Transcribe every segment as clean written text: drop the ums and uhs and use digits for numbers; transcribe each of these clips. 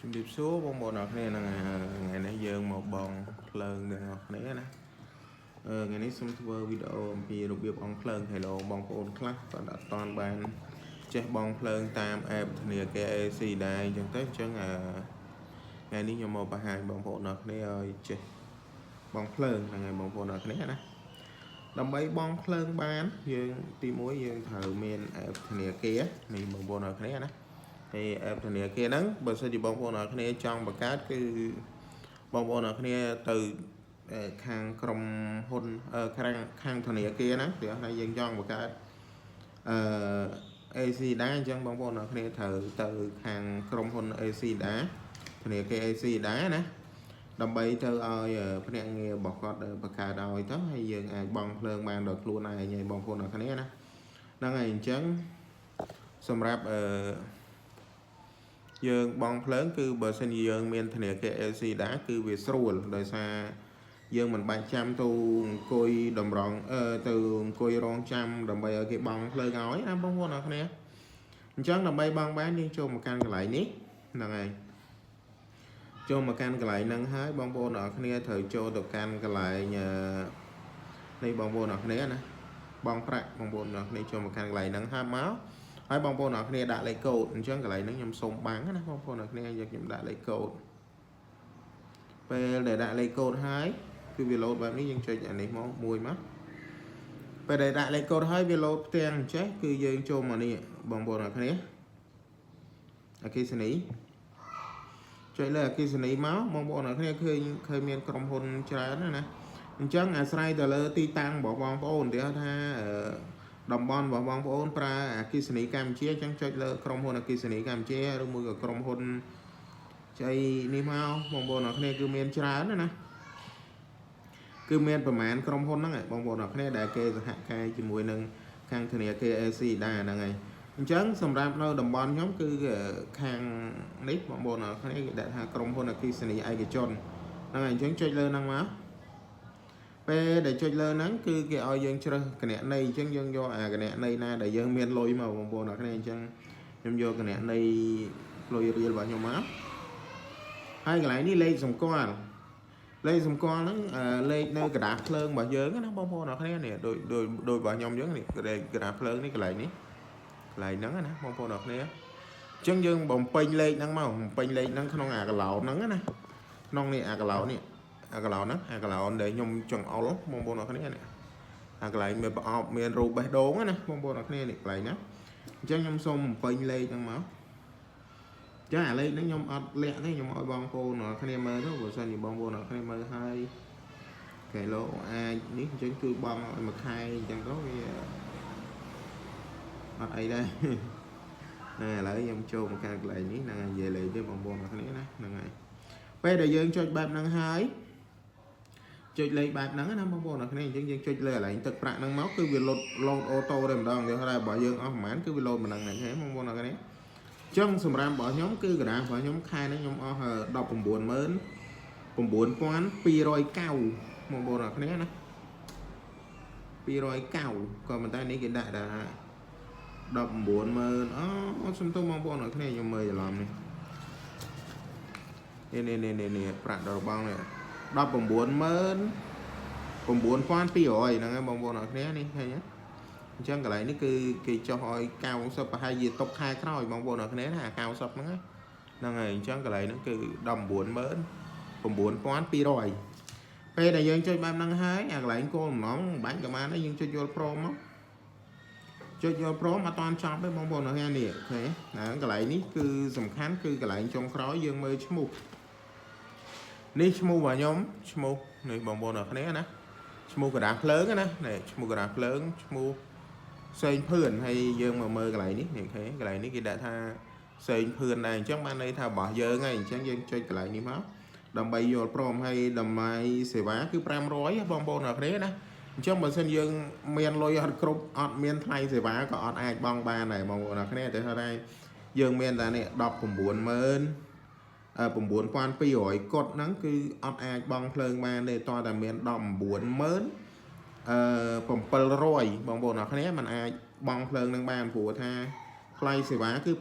ជំរាបសួរបងប្អូនអរគ្នាហ្នឹងហើយថ្ងៃនេះយើងមកបងភ្លើងទាំងអស់គ្នាណាថ្ងៃនេះសូមធ្វើវីដេអូអំពីរបៀបអង្គភ្លើង Hello បងប្អូនខ្លះគាត់អត់តាន់បានចេះបងភ្លើងតាម app ធនាគារ ACLEDA អញ្ចឹងទៅអញ្ចឹងអឺថ្ងៃនេះខ្ញុំមកបង្ហាញបងប្អូនអរគ្នាឲ្យចេះបងភ្លើងហ្នឹងហើយបងប្អូនអរគ្នាណាដើម្បីបងភ្លើងបានយើងទីមួយយើងត្រូវមាន app ធនាគារនេះបងប្អូនអរគ្នាណា ហើយ app ធនាគារហ្នឹងបើសិនជាបងប្អូនអរគ្នាចង់បង្កើតគឺបងប្អូនអរគ្នាទៅខាងក្រុមហ៊ុនខាងធនាគារហ្នឹងទីថាយើងចង់បង្កើតអឺ ACLEDA អញ្ចឹងបងប្អូនអរគ្នាត្រូវទៅខាងក្រុមហ៊ុន ACLEDA ធនាគារ ACLEDA ណាដើម្បីទៅឲ្យភ្នាក់ងាររបស់គាត់បង្កើតឲ្យទៅហើយយើងអាចបង់ភ្លើងបានដោយខ្លួនឯងហើយបងប្អូនអរគ្នាណាហ្នឹងហើយអញ្ចឹងសម្រាប់អឺ យើងបង់ភ្លើងគឺបើសិនជាយើងមានធនាគារ ACLEDA គឺវាស្រួលដោយសារយើងមិនបាច់ចាំទៅអង្គុយតម្រង់ទៅអង្គុយរងចាំដើម្បីឲ្យគេបង់ភ្លើងឲ្យណាបងប្អូនអរគ្នាអញ្ចឹងដើម្បីបង់បានយើងចូលមកកាន់កន្លែងនេះហ្នឹងហើយចូលមកកាន់កន្លែងហ្នឹងហើយបងប្អូនអរគ្នាត្រូវចូលទៅកាន់កន្លែងអឺនេះបងប្អូនអរគ្នាណាបងប្រាក់បងប្អូនអរគ្នាចូលមកកាន់កន្លែងហ្នឹងហើយមកហើយបងប្អូនអរគ្នាដាក់លេខកូដអញ្ចឹងកន្លែងហ្នឹងខ្ញុំសូមបាំងណាបងប្អូនអរគ្នាយកខ្ញុំដាក់លេខកូដពេលដែលដាក់លេខកូដហើយគឺវាលោតបែបនេះយើងចុចអានេះមកមួយមកពេលដែលដាក់លេខកូដហើយវាលោតផ្ទាំងអញ្ចេះគឺយើងចូលមកនេះបងប្អូនអរគ្នាអគ្គិសនីចុចលើអគ្គិសនីមកបងប្អូនអរគ្នាឃើញឃើញមានក្រុមហ៊ុនច្រើនណាស់ណាអញ្ចឹងអាស្រ័យទៅលើទីតាំងរបស់បងប្អូនទីថាអឺ តំបន់របស់បងប្អូនប្រើអគ្គិសនីកម្ពុជាអញ្ចឹងចុចលើក្រុមហ៊ុនអគ្គិសនីកម្ពុជាឬមួយក៏ក្រុមហ៊ុនចៃនេះមកបងប្អូនអរគ្នាគឺមានច្រើនណាស់ណាគឺមានប្រមាណក្រុមហ៊ុនហ្នឹងឯងបងប្អូនអរគ្នាដែលគេសហការជាមួយនឹងខាងធនាគារ ACLEDA ហ្នឹងឯងអញ្ចឹងសម្រាប់នៅតំបន់ខ្ញុំគឺខាងនេះបងប្អូនអរគ្នាគេដាក់ថាក្រុមហ៊ុនអគ្គិសនីឯកជនហ្នឹងហើយអញ្ចឹងចុចលើហ្នឹងមក ពេលដែលចុចលើហ្នឹងគឺគេឲ្យយើងជ្រើសគណនីអញ្ចឹងយើងយកអាគណនីណាដែលយើងមានលុយមកបងប្អូនអរគ្នាអញ្ចឹងខ្ញុំយកគណនីលុយរៀលរបស់ខ្ញុំមកហើយកន្លែងនេះលេខសម្គាល់លេខសម្គាល់ហ្នឹងលេខនៅក្រដាសភ្លើងរបស់យើងណាបងប្អូនអរគ្នានេះដូចដូចដូចរបស់ខ្ញុំអញ្ចឹងនេះក្រដាសភ្លើងនេះកន្លែងនេះកន្លែងហ្នឹងណាបងប្អូនអរគ្នាអញ្ចឹងយើងបំពេញលេខហ្នឹងមកបំពេញលេខហ្នឹងក្នុងអាកឡោនហ្នឹងណាក្នុងនេះអាកឡោននេះ អាកឡោនហ្នឹងអាកឡោនដែលខ្ញុំចង្អុលបងប្អូនអរគ្នានេះអាកន្លែងមានប្រអប់មានរូបបេះដូងណាបងប្អូនអរគ្នានេះកន្លែងណាអញ្ចឹងខ្ញុំសូមបំពេញលេខហ្នឹងមកចឹងអាលេខហ្នឹងខ្ញុំអត់លាក់ទេខ្ញុំឲ្យបងប្អូនអរគ្នាមើលទៅបើសិនជាបងប្អូនអរគ្នាមើលហើយកែឡូអាចនេះអញ្ចឹងជួយបងឲ្យមួយខែអញ្ចឹងទៅវាអត់អីដែរណែឥឡូវខ្ញុំចូលមកកាន់កន្លែងនេះហ្នឹងហើយនិយាយលេខទេបងប្អូនអរគ្នាណាហ្នឹងហើយពេលដែលយើងចុចបែបហ្នឹងហើយ ចុចលេខបែបហ្នឹងណាបងប្អូនអរគ្នាអញ្ចឹងយើងចុចលើកន្លែងទឹកប្រាក់ហ្នឹងមកគឺវាលោតលោត auto តែម្ដងគេថាបើយើងអស់ប្រហែលគឺវាលោតមិនហ្នឹងហ្នឹងបងប្អូនអរគ្នាអញ្ចឹងសម្រាប់របស់ខ្ញុំគឺក្រដាសរបស់ខ្ញុំខែនេះខ្ញុំអស់199,290បងប្អូនអរគ្នាណា290ក៏ប៉ុន្តែនេះគេដាក់ថា190,000អូសុំទោសបងប្អូនអរគ្នាខ្ញុំមើលច្រឡំនេះនេះនេះនេះនេះប្រាក់ដល់បងនេះ199,200ហ្នឹងហើយបងប្អូនអរគ្នានេះឃើញទេអញ្ចឹងកន្លែងនេះគឺគេចុះឲ្យ90ប្រហែលជាតុកខែក្រោយបងប្អូនអរគ្នាណា90ហ្នឹងហ្នឹងហើយអញ្ចឹងកន្លែងហ្នឹងគឺ199,200ពេលដែលយើងចុចបែបហ្នឹងហើយអាកន្លែងគោលបំណងមិនបាច់ក៏បានដែរយើងចុចយល់ព្រមមកចុចយល់ព្រមអត់តាន់ចប់ទេបងប្អូនអរគ្នានេះឃើញទេកន្លែងនេះគឺសំខាន់គឺកន្លែងចុងក្រោយយើងមើលឈ្មោះនេះឈ្មោះរបស់ខ្ញុំឈ្មោះនេះបងប្អូនអរគ្នាណាឈ្មោះក្រដាសភ្លើងណានេះឈ្មោះក្រដាសភ្លើងឈ្មោះសេងភឿនហើយយើងមកមើលកន្លែងនេះនេះឃើញកន្លែងនេះគេដាក់ថាសេងភឿនដែរអញ្ចឹងបានន័យថារបស់យើងហើយអញ្ចឹងយើងចុចកន្លែងនេះមកដើម្បីយល់ព្រមហើយតម្លៃសេវាគឺ500បងប្អូនអរគ្នាណាអញ្ចឹងបើសិនយើងមានលុយអត់គ្រប់អត់មានថ្លៃសេវាក៏អត់អាចបង់បានដែរបងប្អូនអរគ្នាតែថាយើងមានតែនេះ190,000 9200កុដហ្នឹងគឺអត់អាចបង់ភ្លើងបានទេតើតែមាន190,000 700បងប្អូនអរគ្នាมันអាចបង់ភ្លើងនឹងបានព្រោះថាថ្លៃសេវាគឺ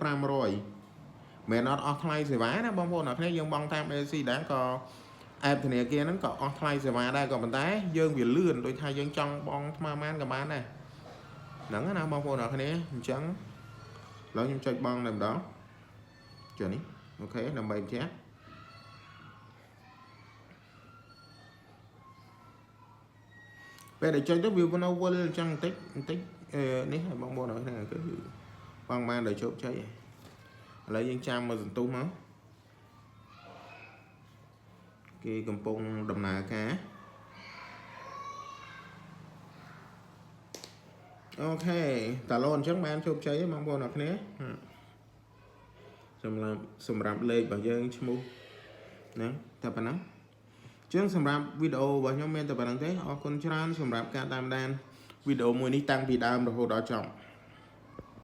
500 មិនអត់អស់ថ្លៃសេវាណាបងប្អូនអរគ្នាយើងបង់តាម ACLEDA ដែរក៏ app ធនាគារហ្នឹងក៏អស់ថ្លៃសេវាដែរក៏ប៉ុន្តែយើងវាលឿនដូចថាយើងចង់បង់ថ្មម៉ានក៏បានដែរហ្នឹងណាបងប្អូនអរគ្នាអញ្ចឹងឥឡូវខ្ញុំចុចបង់តែម្ដងចុះនេះ OK ដើម្បីបញ្ជាក់ពេលដែលចុចទៅវានៅវិលអញ្ចឹងបន្តិចបន្តិចអឺនេះឲ្យបងប្អូនអរគ្នាគឺបង់បានដោយជោគជ័យឥឡូវយើងចាំមកសន្ទុះមកគេកំពុងដំណើរការ OK តាឡូអញ្ចឹងបានជោគជ័យហើយបងប្អូនអរគ្នាសម្រាប់សម្រាប់លេខរបស់យើងឈ្មោះហ្នឹងតែប៉ុណ្ណឹងជាងសម្រាប់វីដេអូរបស់ខ្ញុំមានតែប៉ុណ្ណឹងទេអរគុណច្រើនសម្រាប់ការតាមដានវីដេអូមួយនេះតាំងពីដើមរហូតដល់ចប់។